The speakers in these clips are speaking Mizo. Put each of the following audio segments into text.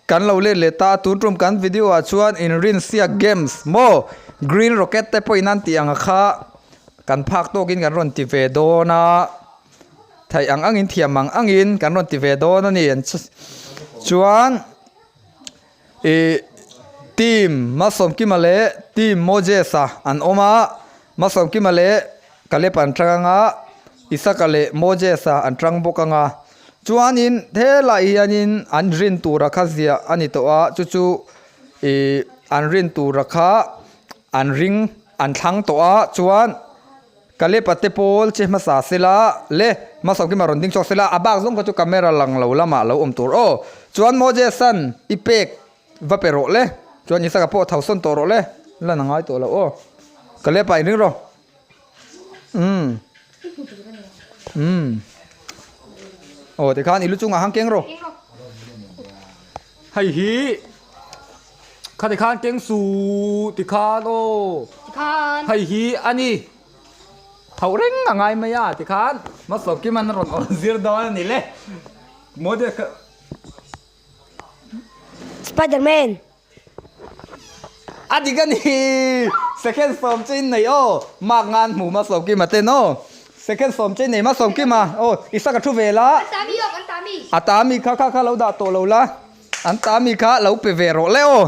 Kan lo let leh ta a, tun tum kan video ah chuan inrinsiak games maw green rocket te pawhin an tih ang a kha kan phak tawkin kan rawn ti ve dawn a, theih ang angin thiam ang angin kan rawn ti ve dawn a ni chuan ih team Malsawmkima leh team Moses-a an awm a, Malsawmkima leh Caleb an tang ang a, Isaka leh Moses-a an tang bawk ang a. Chuanin helaiah hianin an rin tura kha ziah a ni tawh a, chu chu ih an rin tura kha an ring an thlang tawh a, chuan Caleb-a te pawl che hmasa sela le hmasawm kima rawn ding chhuak sela a bak zawng kha chu camera lang lo lamah lo awm tur aw. Chuan Moses-a'n i pek va pe rawh le, chuan Isaka pawh tho sawn tawh rawh le, lan a ngai tawh lo aw. Caleb-a inring rawh. Umm umm aw tikhan i lu chungah khan keng rawh hei hi kha tikhan keng suh tikhan aw hei hi a ni hauh reng a ngai mai a tikhan hmasawp kim an rawn awn zir dawn a ni le model kha Spiderman. A dik a ni! Second sawm che in nei aw! Mark nga an hmu hmasawm kima ten aw! Second sawm che in nei hmasawm kima aw! I sak a thu ve la. An ta mi aw, an ta mi. A ta mi kha kha kha lo dah tawh lo la. An ta mi kha lo pe ve rawh le aw!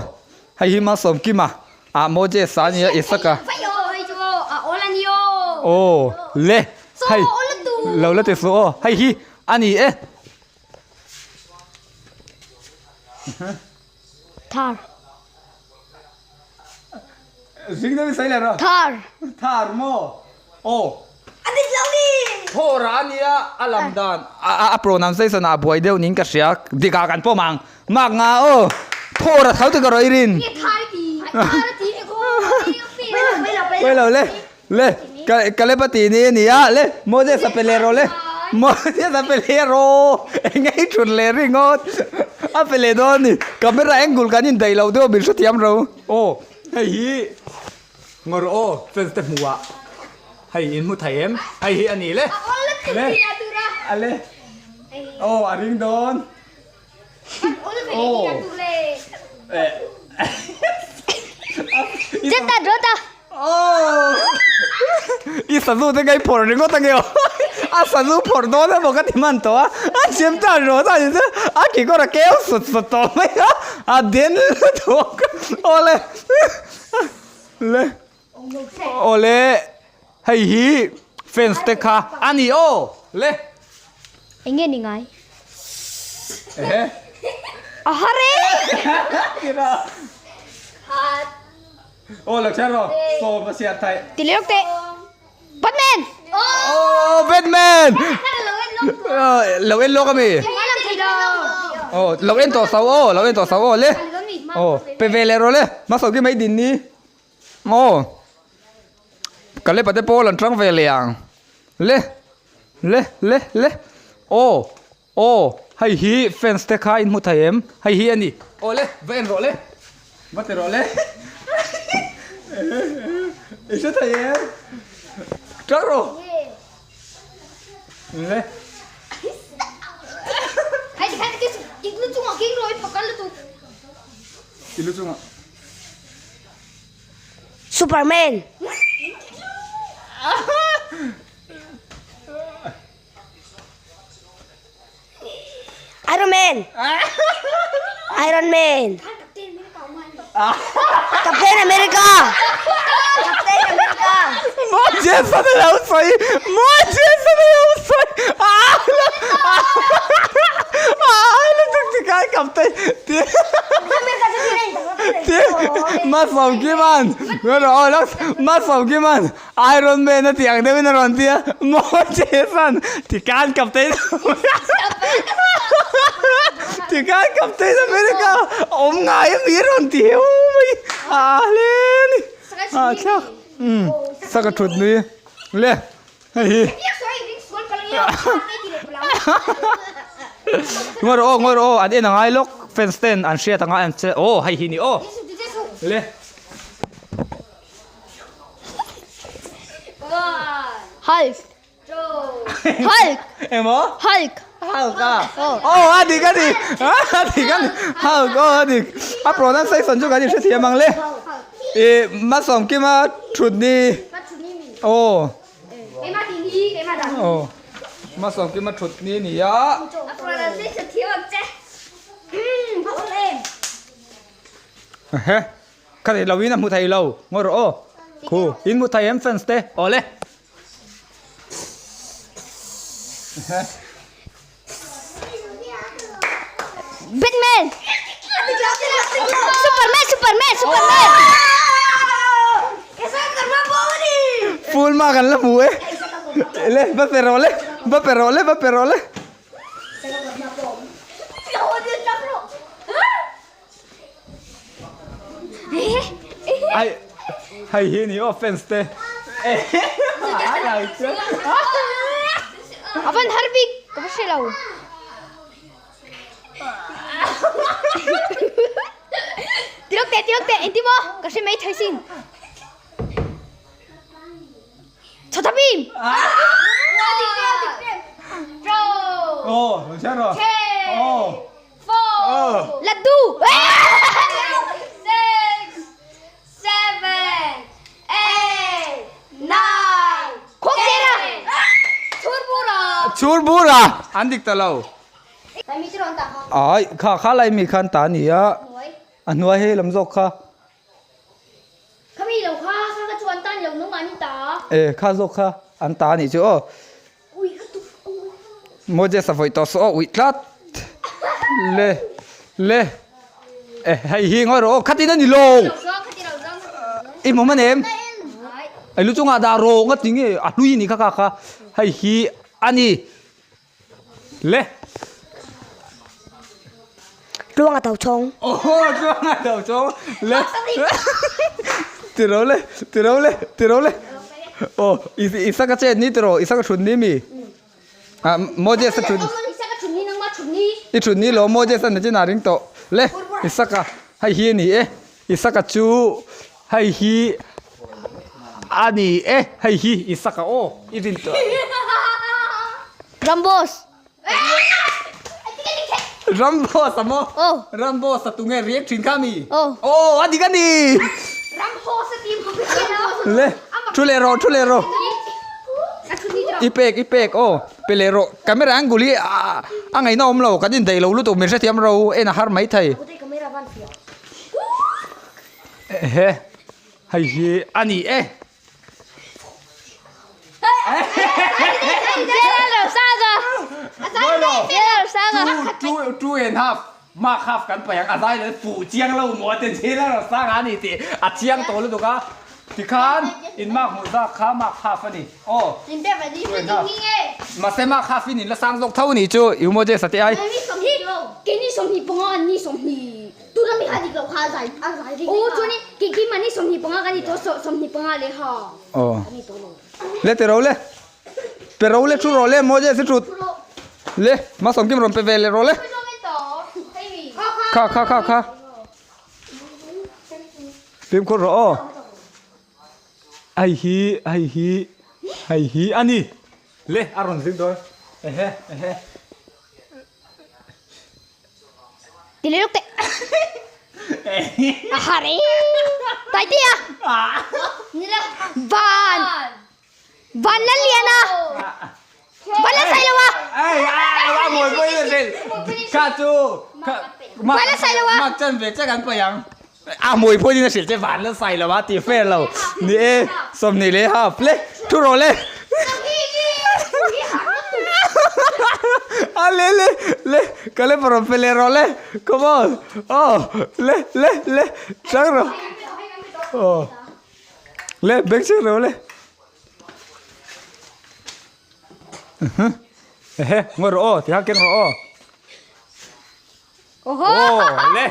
Hei hi hmasawm kima ah Moses a nia i sak a. Hei aw, hei chu aw, a awl a ni aw. Aw le! Hei lo la ti suh aw! Hei hi a ni e. Thar. Zing deuh in sawi leh rawh. Thar. Thar maw? Aw. A dik lo ni. Thawr a nia a lam dan a a pronunciation ah buai deuh niin ka hria dik ah kan pawm ang mak nga aw thawr a tho dik erawh i rin. Nge thar i ti thar a ti e khaw Pawi lo le le Caleb a tih ni a nia le Moses a pe leh rawh le Moses a pe leh rawh eng nge i thut leh ringawt a pe leh dawn a ni camera angle kan indaih loh deuh a min hrethiam ro aw hei hi ngaw rawh aw fans te hmuh ah hei in hmu thei em hei hi a ni le le a le aw a ring dawn aw eh. Jeta jota. Oh! I sazu te ngai phawrh ringawt ange aw. A sazu phawrh dawn emaw ka ti hman tawh a. A chhem tan rawh ta ni chu a kekawr a keu sut sut tawh mai a. A den lutuk. Awle. Le. Awle. Hei hi fence te kha a ni aw. Le. Enge ni ngai? Ehe. A har e! Tira. Aw lo chhiar rawh. Sawm a chhiar theih. Ti leh lawk teh. Batman! Oh Batman! Lo en lawk ami? Oh lo en tawh so aw, lo en tawh so aw le. Oh pe ve leh rawh le. Hmasa ki mai din ni. Aw. Ka le pate pawl an tang ve leh ang. Le le le le aw aw hei hi fence te kha in hmu thei em hei hi a ni aw le va en rawh le va ti rawh le i hre thei em tang rawh le Hei tikhan i lu chungah keng rawh i pakal lutuk. I lu chungah. Superman. Iron Man. Iron Man. Captain America. Captain America. Moses a lo sawi Moses a lo sawi ah ah lutuk tikai Captain Masawkiman Masawkiman Iron Man a tih ang deuhin a rawn ti a Moses-a'n tikhan Captain tikhan Captain America awm ngai a mi a rawn ti heu mai a hle a ni a thlak umm saka thut nui le hei hi Ngawi rawh aw ngawi rawh aw an en a ngai lawk fans ten an hriat a ngai ang che aw hei hi ni aw le. Hulk Hulk Emaw Hulk. Hulk a. Oh a dik a dik. A dik a ni. Hulk oh a dik. A pronunciation chu kan inhrethiam ang le. Ih Masawmkima thut ni. Oh. Oh. Masawmkima thut ni ni a. He. Kha thei lo in a hmu thei lo. Ngawi rawh aw. Khu in hmu thei em fans te. Awle. Batman! Superman! Superman! Superman! Full mark an la hmu e. Le va pe rawh le. Va pe rawh le va pe rawh le. Ai hei hi ni aw fans te A van har bik ka va hre lo. Tirok te tirok te engtin maw ka hre mai thei sin. Chhota bhim. Aw lo chhiar rawh. Aw. Laddu. Chhur bur a an dik ta lo. Ai kha kha lai mi khan ta ni a a hnuai hei lam zawk kha. E kha zawk kha an ta a nih chu aw. Moses a vawih tawh saw uih tlat le le e hei hi ngawi rawh aw khatin a ni lo i hmu hman em ei lu chungah dah rawh nga ti nge a hlui a ni kha kha kha hei hi a ni le Tluanga tho chhawng aw tluanga tho chhawng le tiro le tiro le tiro le aw isaka chet ni tiro isaka thut ni mi ah Moses a thut i thut ni lo Moses a nachin a ring tawh le isaka hei hi a ni e isaka chu hei hi a ni e hei hi isaka aw i rin tawh Rambos Ramboss a maw? Aw. Ramboss a tunge riak thin kha mi? Aw. Aw a dik a ni. Ramboss a ti maw ka hria lo. Le, thu leh rawh, thu leh rawh. I pek, i pek aw. Pe leh rawh. Camera angle hi a a ngaihna awm lo. Kan indaih lo lutuk min hrethiam ro en a har mai thei. Ehe, hei hi a ni e. Two and half mark half kan paih ang a zai leh fuh chiang lo maw te zela ro sang a ni tih a chiang tawh lutuk a tikhan in mark hmuh zak kha mark half a ni aw two and half mahse mark half in in la sang zawk tho ni chu i umaw je sate ai Tuna mi kha dik lo kha a zai a zai ring aw chuanin kei keimah ni 25 kan ni tawh 25 leh ha aw kan ni tawh lo le ti ro le pe ro le thu rawh le maw je si thut le ma sawmkim rawn pe ve le rawh le kha kha kha kha fimkhur rawh aw hei hi hei hi hei hi a ni le a rawn zing dawn ehe ehe. Ti leh lawk teh. A har e. Tai tia. Van. Van la lian a. Van la sai lo a. Ai ai a mawi pawh in a hrel. Kha chu Van la sai lo a. Mak chan ve che kan paih ang. A mawi pawh in a hril che van la sai lo a ti fair lo. Ni e 20 leh half le thu rawh le. A le le le ka le rawn pe leh rawh le come on aw le le le chang rawh aw le beng chhing rawh le ehe ngawi rawh aw tihian keng rawh aw. Aw le.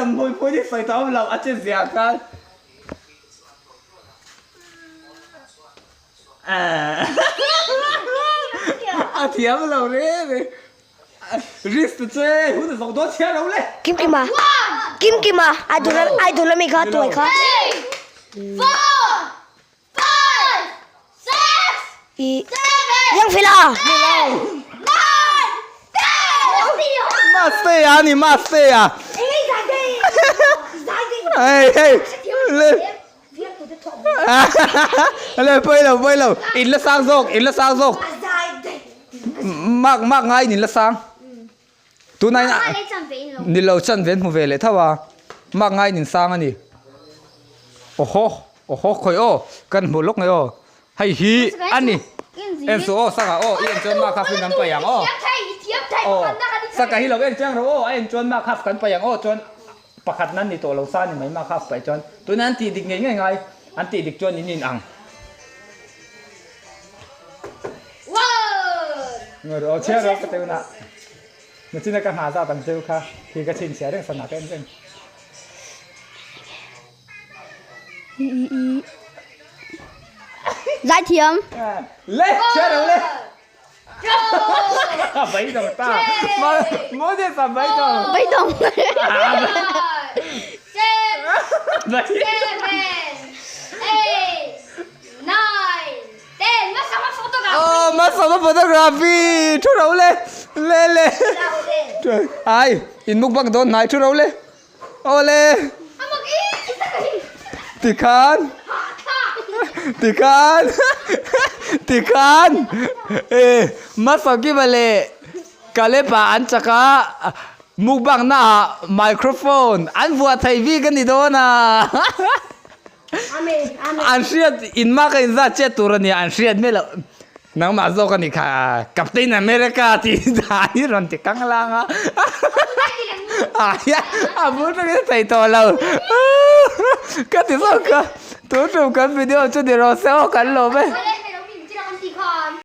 Mui pui ni sawi tawh lo a che zia khan. A thiam lo reng reng. Risk ta che, hun a zawk dawn chhiar lo le. Kim Kima, Kim Kima, idol idol ami kha tuai kha. I Yang Fela. Maste a ni maste a. Hei hei. Le. Le pawi lo pawi lo. In la sang zawk in la sang zawk. Mak mak ngai in la sang. Tunah in ni lo chan ve an hmu ve leh tho a. Mak ngai in sang a ni. Awhaw awhaw khawi aw kan hmu lawk ngei aw. Hei hi a ni. En suh aw saka aw i en chuan mak haf in kan paih ang aw. Aw saka hi lo en chiang rawh aw a en chuan mak haf kan paih ang aw chuan pakhat nan ni tawh lo sa ni mai mak haf paih chuan tunah an tih dik ngei ngei ngai an tih dik chuan in in ang. Ngawih rawh aw chhiar rawh ka teuh nah. Nachina ka hna zat ang cheu kha khi ka chhinchhiah reng sana ka en reng. Zaithiam. Le, chhiar rawh le. Bai dong ta. Moses a bai dong. Bai dong. Oh, masama photography. Thu ro le. Le le. Ai, in mukbang dawn hnai thu ro le. Awle. Tikhan. Tikhan. Tikhan. E Masakima leh Kalepa an chak a, mukbang naah microphone an vuah thei bik a ni dawn a. An hriat in mak a inzat chiat tur a nia, an hriat mai loh. Nangmah zawk a ni kha, Captain America tih dan hi rawn ti kang lang a. A bul tangin a thei tawh lo. Ka ti zawk a, tun tum kan video chu ni rawh se aw kan lawm e.